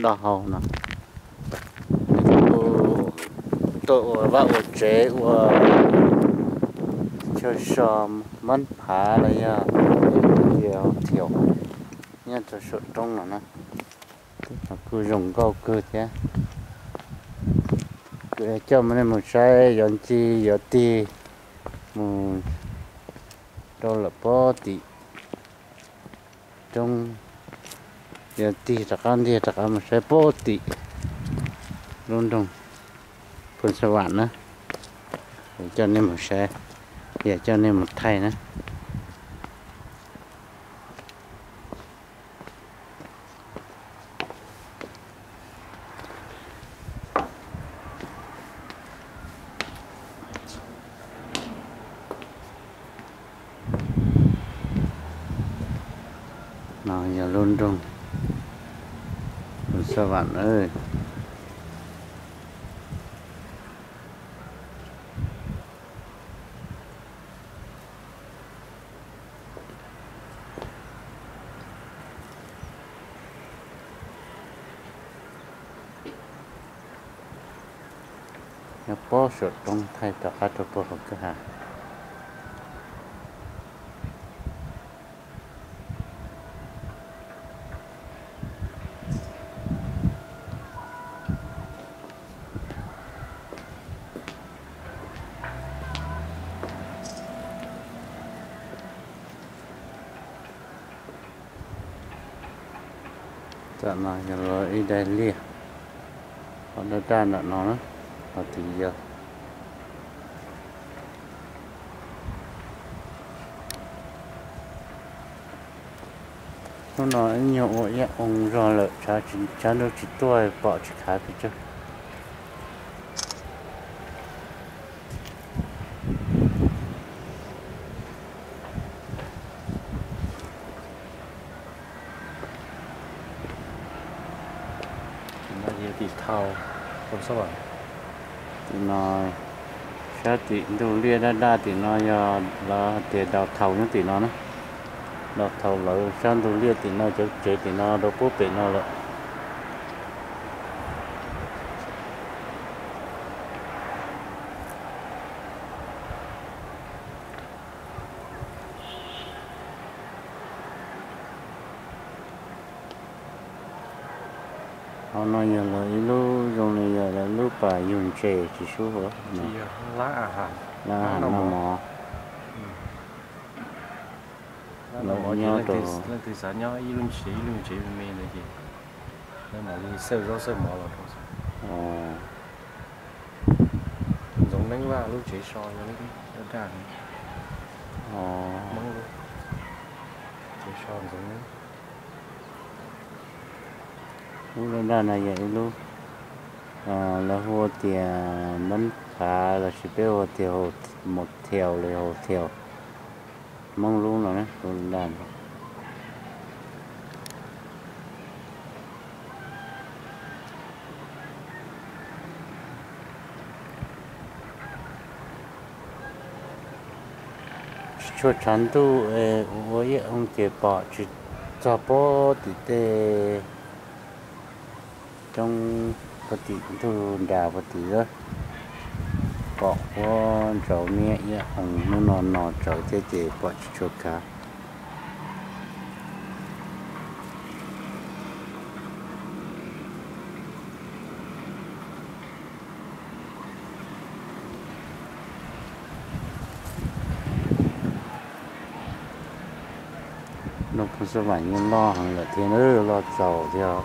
Hau no, tuaj ua vaj ua tsev ua chaw so mab phav los yog ua thiaus nyob rau saum roob no na. Kuj zoo nkauj kawg thiab. Kuv coj nej mus saib yuav ncig yuav tig mus rau lawm pob tim roob, yuav tig rov qab ntiag rov qab mus saib pob tim lub nroog Phoos Xas Vam na. Coj nej mus saib, yog coj nej mus thaij na. No yog lub nroog Phoos Xas Vam na. Nyob pob saum roob thaij rov qab rau puag hauv kwj ha. Tam no yog los ib daim liaj, qhov daj daj ntawm no na, qhov twg yog. Hnub no ib nyuag ua iab oo zog lawm, tshav ntuj tsis tuaj pom tsis khav pes tsawg. Tim no, sab tim ntug liaj daj daj tim no yog lawv tias daus thaus nyob tim no na. Daus thaus lawv sab ntug liaj tim no, cov tsev tim no rau puag pem no lawm. Qhov no yog lawv ib lub zoo li yog lawv lub pas yug ntses tsis sub. Lawv noj mov. Leej twg xav nyob ib lub tsev ib lub tsev me me ntawd ces lawv mam li xawb zaub xawb mov los rau. Ntxoov Neeb Vaj lub tsev so yog lub daj daj, Hmoob lub tsev so Ntxoov Neeb. Lub daj daj no yog ib lub, lawv hu tias Npab Phav los sis peb hu tias motel los yog hotel, Hmoob lub no na, lub daj daj no. Tsis tshua tshav ntuj es ua iab oo ces pom tsis txog pob tim tej roob, pob tim ntug nras pob tim, pom huab ntsaus miab iab oo hnub no no tsawv thiab ces pom tsis tshua kav. Nroog Phoos Xas Vam yeej loj heev lawm thiab, loj txaus thiab.